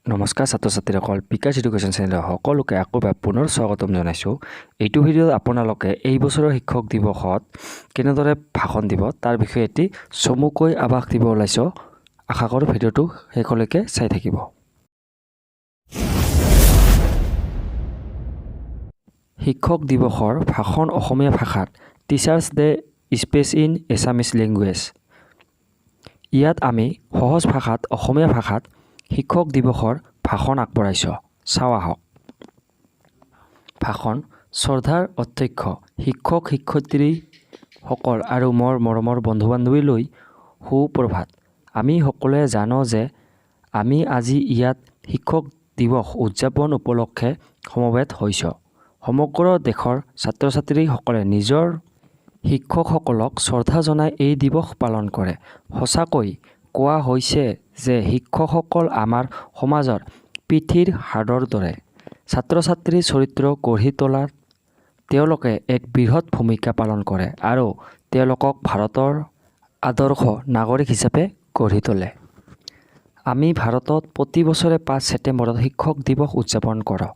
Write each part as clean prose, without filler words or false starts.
নমস্কাৰ ছাত্ৰ ছাত্ৰীসকল, বিকাশ এডুকেশ্যন চেনেলৰ সকলোকে আকৌ এবাৰ পুনৰ স্বাগতম জনাইছোঁ। এইটো ভিডিঅ'ত আপোনালোকে এই বছৰৰ শিক্ষক দিৱসত কেনেদৰে ভাষণ দিব, তাৰ বিষয়ে এটি চমুকৈ আভাস দিব ওলাইছোঁ। আশা কৰোঁ ভিডিঅ'টো শেষলৈকে চাই থাকিব। শিক্ষক দিৱসৰ ভাষণ অসমীয়া ভাষাত, Teachers' Day speech in Assamese language। ইয়াত আমি সহজ ভাষাত, অসমীয়া ভাষাত শিক্ষক দিৱসৰ ভাষণ আগবঢ়াইছোঁ। চাওঁ আহক। ভাষণ। শ্ৰদ্ধাৰ অধ্যক্ষ, শিক্ষক শিক্ষয়িত্ৰীসকল আৰু মোৰ মৰমৰ বন্ধু বান্ধৱীলৈ সুপ্ৰভাত। আমি সকলোৱে জানো যে আমি আজি ইয়াত শিক্ষক দিৱস উদযাপন উপলক্ষে সমবেত হৈছোঁ। সমগ্ৰ দেশৰ ছাত্ৰ ছাত্ৰীসকলে নিজৰ শিক্ষকসকলক শ্ৰদ্ধা জনাই এই দিৱস পালন কৰে। সঁচাকৈ কোৱা হৈছে যে শিক্ষকসকল আমাৰ সমাজৰ পিঠিৰ হাড়ৰ দৰে। ছাত্ৰ ছাত্ৰীৰ চৰিত্ৰ গঢ়ি তোলাত তেওঁলোকে এক বৃহৎ ভূমিকা পালন কৰে আৰু তেওঁলোকক ভাৰতৰ আদৰ্শ নাগৰিক হিচাপে গঢ়ি তোলে। আমি ভাৰতত প্ৰতি বছৰে 5 ছেপ্টেম্বৰত শিক্ষক দিৱস উদযাপন কৰোঁ।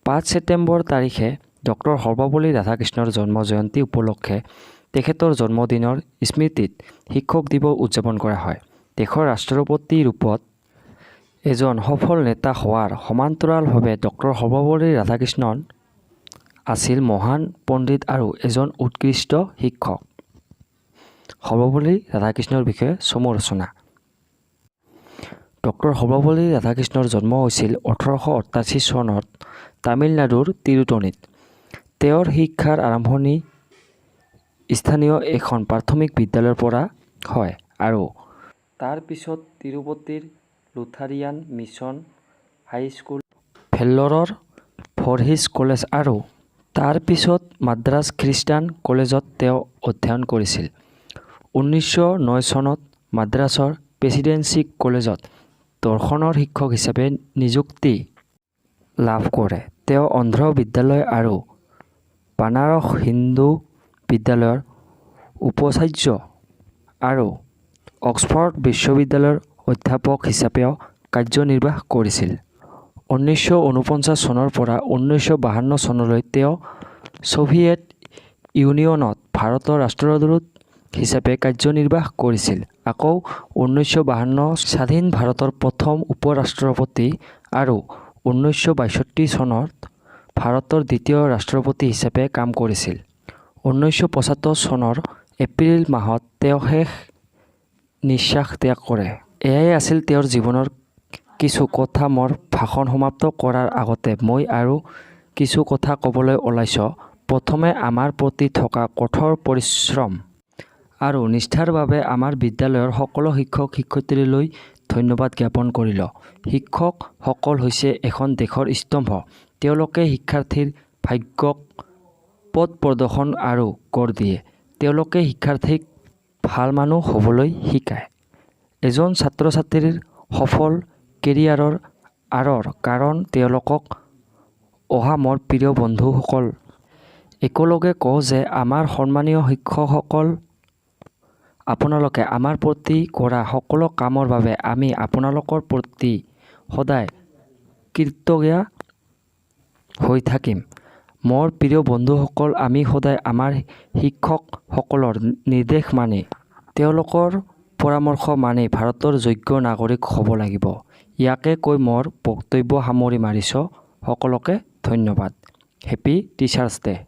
5 ছেপ্টেম্বৰ তাৰিখে ডক্টৰ সৰ্বপল্লী ৰাধাকৃষ্ণনৰ জন্ম জয়ন্তী উপলক্ষে তেখেতৰ জন্মদিনৰ স্মৃতিত শিক্ষক দিৱস উদযাপন কৰা হয়। দেশৰ ৰাষ্ট্ৰপতি ৰূপত এজন সফল নেতা হোৱাৰ সমান্তৰালভাৱে ডক্টৰ সৰ্বপল্লী ৰাধাকৃষ্ণন আছিল মহান পণ্ডিত আৰু এজন উৎকৃষ্ট শিক্ষক। সৰ্বপল্লী ৰাধাকৃষ্ণনৰ বিষয়ে চমু ৰচনা। ডক্টৰ সৰ্বপল্লী ৰাধাকৃষ্ণনৰ জন্ম হৈছিল 1888 চনত তামিলনাডুৰ তিৰুতনীত। তেওঁৰ শিক্ষাৰ আৰম্ভণি স্থানীয় এখন প্ৰাথমিক বিদ্যালয়ৰ পৰা হয় আৰু তাৰ পিছত তিৰুপতিৰ লুথাৰিয়ান মিছন হাইস্কুল, ভেল্লোৰৰ ভৰহিছ কলেজ আৰু তাৰ পিছত মাদ্ৰাজ খ্ৰীষ্টান কলেজত তেওঁ অধ্যয়ন কৰিছিল। 1909 চনত মাদ্ৰাছৰ প্ৰেচিডেন্সি কলেজত দৰ্শনৰ শিক্ষক হিচাপে নিযুক্তি লাভ কৰে। তেওঁ অন্ধ্ৰ বিদ্যালয় আৰু বানাৰস হিন্দু বিদ্যালয়ৰ উপাচাৰ্য আৰু অক্সফৰ্ড বিশ্ববিদ্যালয়ৰ অধ্যাপক হিচাপেও কাৰ্যনিৰ্বাহ কৰিছিল। 1949 চনৰ পৰা 1952 চনলৈ তেওঁ ছোভিয়েট ইউনিয়নত ভাৰতৰ ৰাষ্ট্ৰদূত হিচাপে কাৰ্যনিৰ্বাহ কৰিছিল। আকৌ 1952 স্বাধীন ভাৰতৰ প্ৰথম উপ-ৰাষ্ট্ৰপতি আৰু 1962 চনত ভাৰতৰ দ্বিতীয় ৰাষ্ট্ৰপতি হিচাপে কাম কৰিছিল। 1975 চনৰ এপ্ৰিল মাহত তেওঁ শেষ নিশ্বাস ত্যাগ কৰে। এয়াই আছিল তেওঁৰ জীৱনৰ কিছু কথা। মোৰ ভাষণ সমাপ্ত কৰাৰ আগতে মই আৰু কিছু কথা ক'বলৈ ওলাইছোঁ। প্ৰথমে আমাৰ প্ৰতি থকা কঠোৰ পৰিশ্ৰম আৰু নিষ্ঠাৰ বাবে আমাৰ বিদ্যালয়ৰ সকলো শিক্ষক শিক্ষয়িত্ৰীলৈ ধন্যবাদ জ্ঞাপন কৰিলোঁ। শিক্ষকসকল হৈছে এখন দেশৰ স্তম্ভ। তেওঁলোকে শিক্ষাৰ্থীৰ ভাগ্যক পথ প্ৰদৰ্শন আৰু গঢ় দিয়ে। তেওঁলোকে শিক্ষাৰ্থীক ভাল মানুহ হ'বলৈ শিকায়। এজন ছাত্ৰ ছাত্ৰীৰ সফল কেৰিয়াৰৰ আঁৰৰ কাৰণ তেওঁলোক। অহা মোৰ প্ৰিয় বন্ধুসকল, একেলগে কওঁ যে আমাৰ সন্মানীয় শিক্ষকসকল, আপোনালোকে আমাৰ প্ৰতি কৰা সকলো কামৰ বাবে আমি আপোনালোকৰ প্ৰতি সদায় কৃতজ্ঞ হৈ থাকিম। মোৰ প্ৰিয় বন্ধুসকল, আমি সদায় আমাৰ শিক্ষকসকলৰ নিৰ্দেশ মানি, তেওঁলোকৰ পৰামৰ্শ মানি ভাৰতৰ যোগ্য নাগৰিক হ'ব লাগিব। ইয়াকে কৈ মোৰ বক্তব্য সামৰণি মাৰিছোঁ। সকলোকে ধন্যবাদ। Happy Teachers' Day।